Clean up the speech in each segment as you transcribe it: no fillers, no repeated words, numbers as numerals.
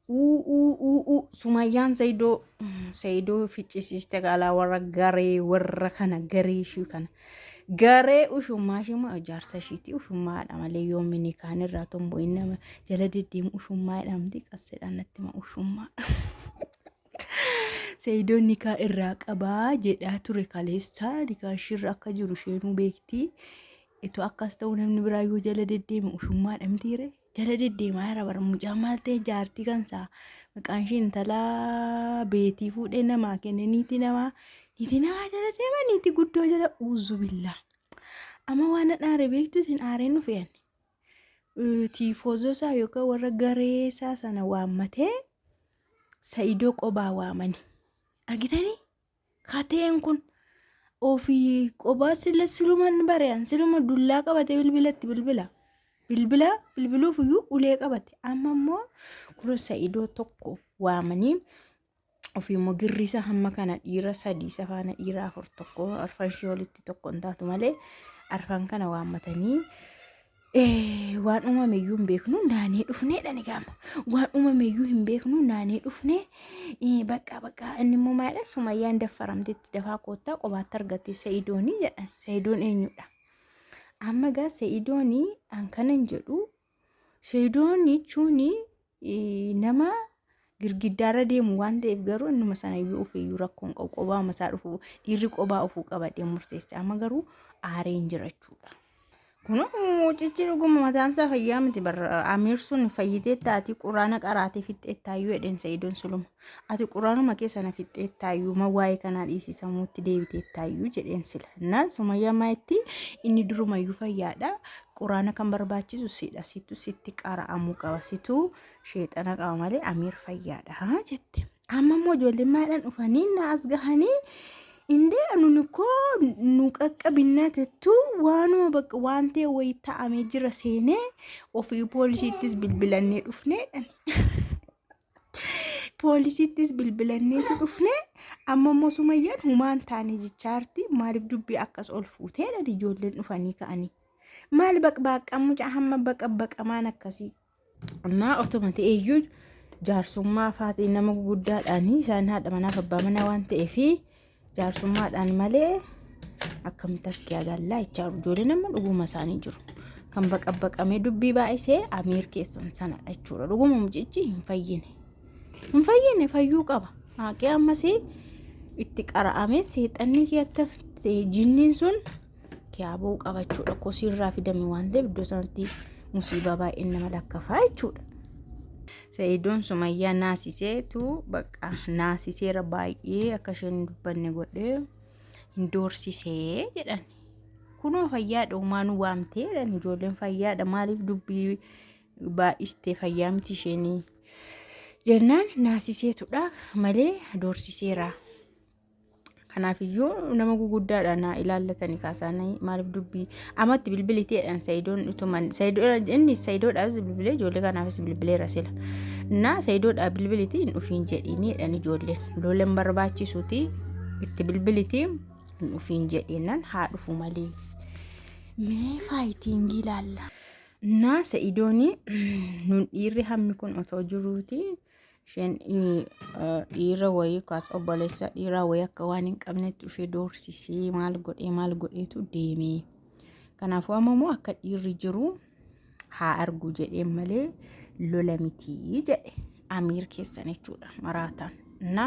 Uu uu uu uu Sumayyaan Saidoo Saidoo ficcisiiste qaalaa warra garee warra kana garee ishii kana garee ushummaa ishii moo jaarsa ishiiti ushummaadha malee yoomini kaan irraa tombo inni nama jala deddeemu ushummaa jedhamti qasseedhaan natti hima ushummaa. Saidoon nikaa irraa qabaa jedhaa ture kaleessa nikaa ishiirra akka jiru isheenuu beekti. Itoo akkas ta'u namni biraa yoo jala deddeeme ushummaadha mitiire. Jala deddeemaa jira bara mucaa maal ta'e jaartii kan isaa maqaan ishee intala beetii fuudhee namaa kenne niitii namaa niitii namaa jala deema niitii guddoo jala uuzubillaa. Amma waan an aare beektu isin aareen dhufe ani. Tiifoozoo isaa yookaan warra garee isaa sana waammatee Sa'idoo qobaa waamani. Argitanii? Kateen kun ofii qobaa sila siluman bari'an siluma dullaa qabatee bilbilatti bilbila. Bilbila bilbiluuf iyyuu ulee qabate. Amma immoo kun Sa'idoo tokko waamanii ofii immoo girrisa hamma kana dhiira sadii isa faana dhiira afur tokko arfan ishee walitti tokko hin taatu malee arfan kana waammatanii waan uumame iyyuu hin beeknu naanee dhufnee dhani gaama waan uumame iyyuu hin beeknu naanee dhufnee bakka bakka inni immoo maalidha Sumayyaan daffaramtetti dafaa koottaa qobaatti argatte Sa'idoonii jedhan. Sa'idoon eenyudha? Amma gaa Sa'idoonii an kanan jedhu Sa'idoon jechuun nama girgiddaarra deemu waan ta'eef garuu innuma sana iyyuu ofiiyyuu rakkoon qabu qobaa masaa dhufu dhiirri qobaa ofuu qabadhee murteesse amma garuu aareen jira jechuudha. Kun mucichi dhuguma mataan isaa fayyaa miti barra Amiir sun fayyitee taati quraana qaraatee fixxee taayyuu jedheen Sa'idoon suluma. Ati quraanuma kee sana fixxee taayyuu ma waa'ee kanaa dhiisii sammuutti deebitee taayyuu jedheen sila. Naan Sumayyaa maayitti inni durumayyuu fayyaadha. Quraana kan barbaachisu sidha situ sitti qara'amuu qaba situ sheexana qaba malee Amiir fayyaadha haa jette. Amma immoo ijoolleen maadhaan dhufanii na as gahanii indee nuni koo nu qaqqabinnaa tettu waanuma bakka waan ta'e wayii ta'amee jira seenee ofii poolisiittis bilbilannee dhufnee poolisiittis bilbilanneetu dhufnee amma immoo Sumayyaan humaan taane jechaarti maaliif dubbii akkas ol fuuteedha ijoolleen dhufanii ka'anii maal baqbaaqqa mucaa hamma baqabbaqamaan akkasii. Ammaa otuma ta'eeyyuu jaarsummaa faatii nama guguddaadhaan isaan haadha manaaf abbaa manaa waan ta'eef jaarsummaadhaan malee akkamitti as kiyaa gallaa jechaa jiru. Ijoolleen amma dhuguma isaanii jiru. Kan baqabbaqamee dubbii baay'isee Amiir keessan sanadha jechuudha. Dhuguma mucichi hin fayyine. Hin fayyine fayyuu qaba. Haaqee ammas itti qara'amee seexanni keessatti jinniin sun kiyaa ba'uu qaba jechuudha. Kosii irraa fidame waan ta'eef iddoo sanatti musiibaa baay'een nama lakkafaa jechuudha. Sa'idoon Sumayyaa naasiseetu bakka naasiseera baay'ee akka isheen hin dubbanne godhee hin doorsisee jedhan. Kunoo fayyaadha uumaan waamtee jedhan ijoolleen fayyaadha maaliif dubbii baay'istee fayyaa miti isheenii jennaan naasiseetudha malee doorsiseera. Kanaafiyyuu nama guguddaadha naa ilaallatanii kaasaanii maaliif dubbii amatti bilbilitee jedhan Sa'idoon utuman Sa'idoo inni Sa'idoodhaafis bilbilee ijoollee kanaafis bilbileera sila. Innaa Sa'idoodhaa bilbiliti hin dhufiin jedhiini jedhan ijoolleen lolan barbaachisuuti itti bilbiliti hin dhufiin jedhiinan haa dhufu malee. Mee faayitiingii ilaalla. Innaa Sa'idooni nun dhiirri hammi kun otoo jiruuti Isheen dhiira wayii kaas obboleessa dhiiraa wayii akka waan hin qabnetti ishee doorsisee maal godhee maal godheetu deeme. Kanaafuu amma immoo akka dhiirri jiru haa argu jedheen malee lola miti jedhe Amiir keessan jechuudha maraataan. Na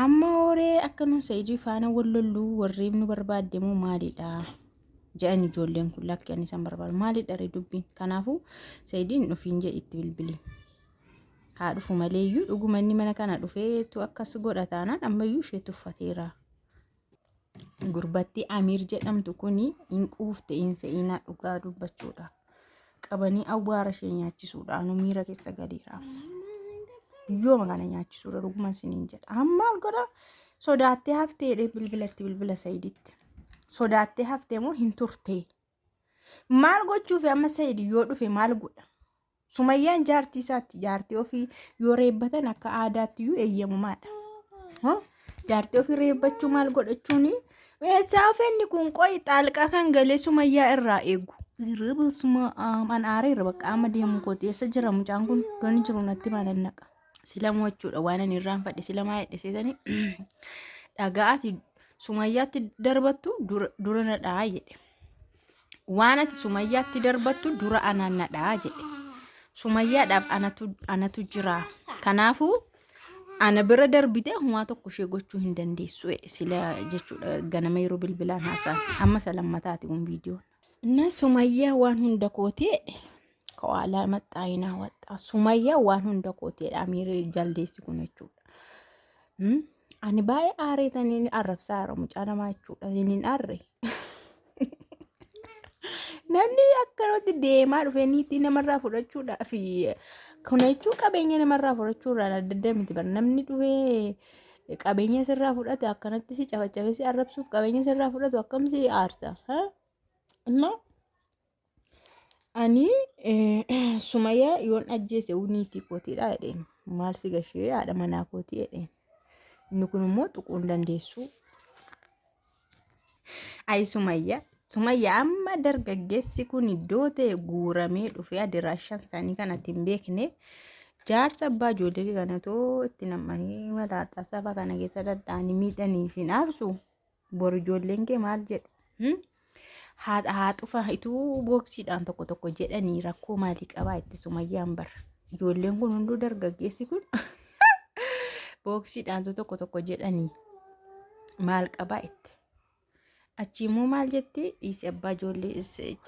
amma horee akka nun Sa'idii faana wal lolluu warri nu barbaadde moo maalidha? Jedhan ijoolleen kun lakki ani isaan barbaadu maalidha ree dubbiin. Kanaafuu Sa'idiin dhufiin jedhi itti bilbili. Haa dhufu maleeyyuu dhuguma inni mana kana dhufeetu akkas godha taanaan ammayyuu ishee tuffateera. Gurbattii Amiir jedhamtu kuni hin quufte hin se'inaa dhugaa dubbachuudha. Qabanii awwaara ishee nyaachisuudha. Anu miira keessa galeera. Biyyooma kana nyaachisuudha dhuguma isiniin jedha. Amma maal godha sodaattee haftee jedhee bilbilatti bilbila Sayiditti. Sodaattee haftee moo hin turtee? Maal gochuufi amma Sayid yoo dhufe maal godha? Sumayyaan jaartii isaatti jaartii ofii yoo reebbatan akka aadaatti iyyuu eeyyamamaadha. Hoo? Jaartii ofii reebbachuu maal godhachuuni? Eessaa ofeenni kun qoyi xaalqaa kan galee Sumayyaa irraa eegu. Ribsuma an aareera bakka amma deemu kooti eessa jira mucaan kun dooni jiru natti maalan naqa. Sila mo'achuudha waan ani irraanfadhe sila maa jedhe seetanii dhagaa ati Sumayyaatti darbattu dura na dha'a jedhe. Waan ati Sumayyaatti darbattu dura anaan na dha'a jedhe. Sumayyaadhaaf anatu jira. Kanaafuu ana bira darbite humaa tokko ishee gochuu hin dandeessu jedhe sila jechuudha ganama yeroo bilbilaan haasa'an. Amma isa lammataati kun viidiyoon. Inna Sumayyaa waan hunda kooti jedhe. Kawaalaa maxxaayinaa waxxaa. Sumayyaa waan hunda kooti jedhe Amiir jaldeessi kun jechuudha. Ani baay'ee aareetanii arrabsaa jira mucaa namaa jechuudha. Isin hin aarre. Namni akkanatti deemaa dhufee niitii namarraa fudhachuudhaaf kana jechuun qabeenya namarraa fudhachuurraan adda adda miti bara namni dhufee qabeenya sirraa fudhate akkanatti si cafacafee si arrabsuuf qabeenya sirraa fudhatu akkam si aarsa. Innaa ani Sumayyaa yoon ajjeese niitii kootiidha jedheen. Maal si gashee haadha manaa kootii jedheen. Inni kun immoo tuquu hin dandeessu. Ayi Sumayyaa. Sumayyaa amma dargaggeessi kun iddoo ta'e guuramee dhufee adiraashaan isaanii kanatti hin beekne. Jaarsa abbaa ijoollee kanatoo itti nam'anii malaaxaa saba kana keessa dhadha'anii miidhanii isin aarsu. Bor ijoolleen kee maal jedhu? Hmm? Haadha haa xufa ituu booksiidhaan tokko tokko jedhanii rakkoo maalii qabaa itti Sumayyaan bar. Ijoolleen kun hunduu dargaggeessi kun booksiidhaan tokko tokko jedhanii maal qabaa itti. Achi immoo maal jetti dhiisi abbaa ijoollee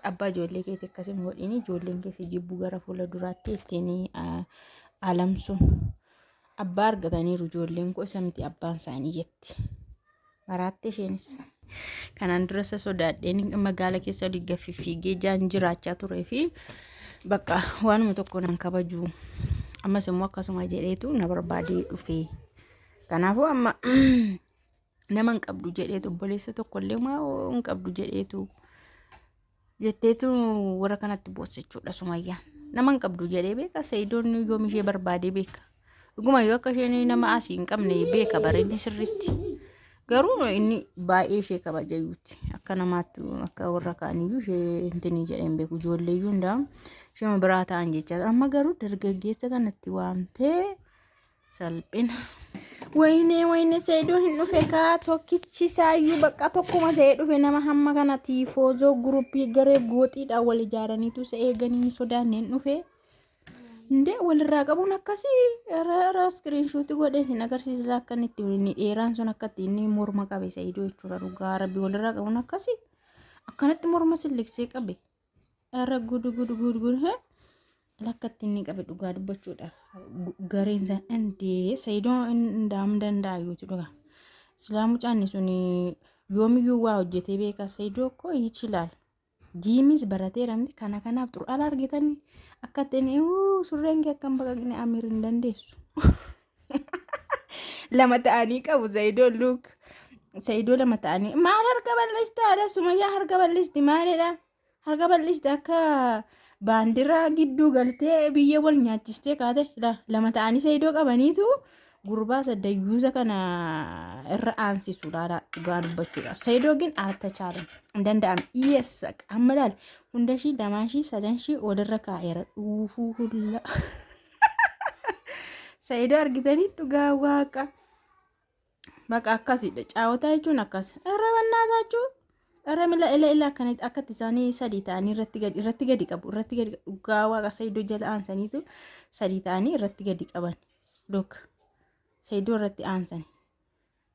abbaa ijoollee keetii akkas hin godhini ijoolleen kee si jibbu gara fuula duraatti ittiin alamsuun. Abbaa argataniiru ijoolleen koo isa miti abbaan isaanii jetti. Maraatte isheenis. Kanaan dura isa sodaadheen magaala keessa olii gad fiffiigee jaan jiraachaa turee fi bakka waanuma tokko nan kabaju. Ammas immoo akkasuma jedheetu na barbaadee dhufe. Kanaafuu amma nama hin qabdu jedheetu obboleessa tokkollee maa hin qabdu jedheetu jetteetu warra kanatti boosse jechuudha Sumayyaan. Nama hin qabdu jedhee beeka Sa'idoon yoom ishee barbaadee beeka. Dhuguma yoo akka isheen nama asii hin qabne beeka bara inni sirriitti. Garuu inni baay'ee ishee kabajayyuutti akka namaatti akka warra kaaniyyuu ishee intinii jedhee hin beeku ijoolleeyyuu hundaa ishee biraa ta'an jecha. Amma garuu dargaggeessa kanatti waamtee Salphina. Wayinee wayinee Seedoo hin dhufe kaa tokkichi isaayyuu bakka tokkuma ta'ee dhufe nama hamma kana tiifoozoo guruppii garee gooxiidhaan wal ijaaraniitu isa eeganii hin sodaanne hin dhufe. Indee walirraa qabuun akkasii irra iskiriinshuutii godhee isin agarsiisa akka inni itti inni dheeraan sun akka itti inni morma qabe Seedoo jechuudha dhugaa rabbi walirraa qabuun akkasii akkanatti morma silliqsee qabe. Irra gudu gudu gudu gudu hee lakkatti inni qabe dhugaa dubbachuudha. Gareen isaa indee Saidoo indaam danda'a yoo jedhu dhugaa. Silaa mucaan sun yoomiyyuu waa hojjetee beeka Saidoo koo yichilaal. Jiimis barateera miti kana kanaaf xuru ala argitanii akka ittiin surreen kee akka hin baqaqne Amiir hin dandeessu. Lama ta'anii qabu Saidoo luuk. Saidoo lama ta'anii maal harka bal'iste haadha Sumayyaa harka bal'isti maalidha? Harka bal'iste akka baandiraa gidduu galtee biyya wal nyaachistee kaate lama ta'anii Saidoo qabaniitu gurbaa isa dayyuusa kana irra aansisu laala dhugaa dubbachuudha. Saidoo gin altachaale hin danda'ame. Yes amma laal hunda ishii lamaan ishii sadan ishii walirra kaa'eera dhuufuu hulla. Saidoo argitanii dhugaa waaqa. Baqa akkasidha. Caawataa jechuun akkas. Irra bannaataa jechuun irra mila ila ila akkanatti akkatti isaanii sadii ta'anii irratti gadi irratti gadi qabu. Irratti gadi dhugaa waaqa Saidoo jala aansaniitu sadii ta'anii irratti gadi qaban. Look. Saidoo irratti aansani.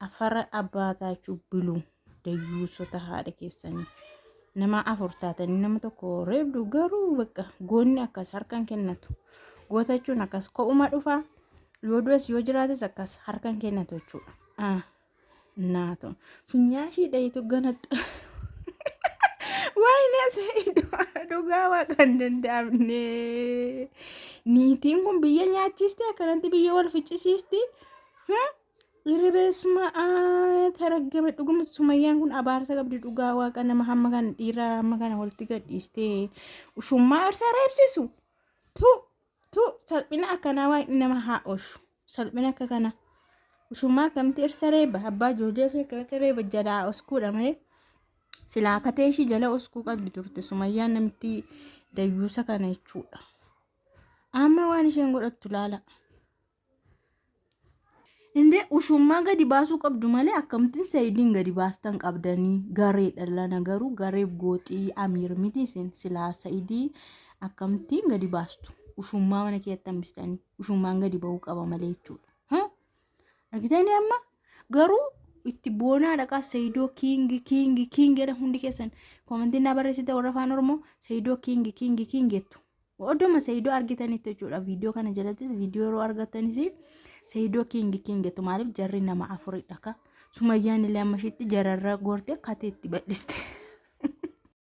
Afara abbaa taachuu biluu dayyuusota haadha keessanii. Nama afur taatanii nama tokko reebdu garuu bakka goonni akkas harkan kennatu. Goota jechuun akkas ko'uma dhufaa. Yoo du'es yoo jiraates akkas harkan kennatu jechuudha. Ah, naatu. Funyaashii dhayitu ganatti. Waayinee Saidoo dhugaa waaqa hin danda'amne. Niitiin kun biyya nyaachisti akkanatti biyya wal ficcisiisti. Ribeesma taraggame dhuguma Sumayyaan kun abaarsa qabdi dhugaa waaqa nama hamma kana dhiiraa hamma kana walitti gadhiistee ushummaa arsaa reebsisu. Tu tu salphina akkanaa waaqni nama haa ooshu salphina akka kana ushummaa akkamitti irsa reeba abbaa ijoollee ofii akkamitti reeba jalaa oskuudha malee silaa katee ishii jala oskuu qabdi turte Sumayyaan namitti dayyuusa kana jechuudha. Amma waan isheen godhattu laala. Ushummaa gadi baasuu qabdu malee akkamittiin Sa'idiin gadi baastan qabdanii gareedha lana garuu gareef gooxii Amiir miti isin silaa Sa'idii akkamittiin gadi baastu ushummaa mana keessatti hambistanii ushummaan gadi ba'uu qaba malee jechuudha. Ha? Argitanii amma garuu itti boonaa dhaqaa Sa'idoo kiingi kiingi kiingi jedha hundi keessan koomentiin naa barreessite warra afaan Oromoo Sa'idoo kiingi kiingi kiingi jettu. Oduma Sa'idoo argitanitti jechuudha. Viidiyoo kana jalattis viidiyoo yeroo argattanis Sa'idoo kiingi kiingi jettu maaliif jarri nama afuridha ka. Sumayyaan illee amma ishiitti jararra gorte kateetti bal'iste.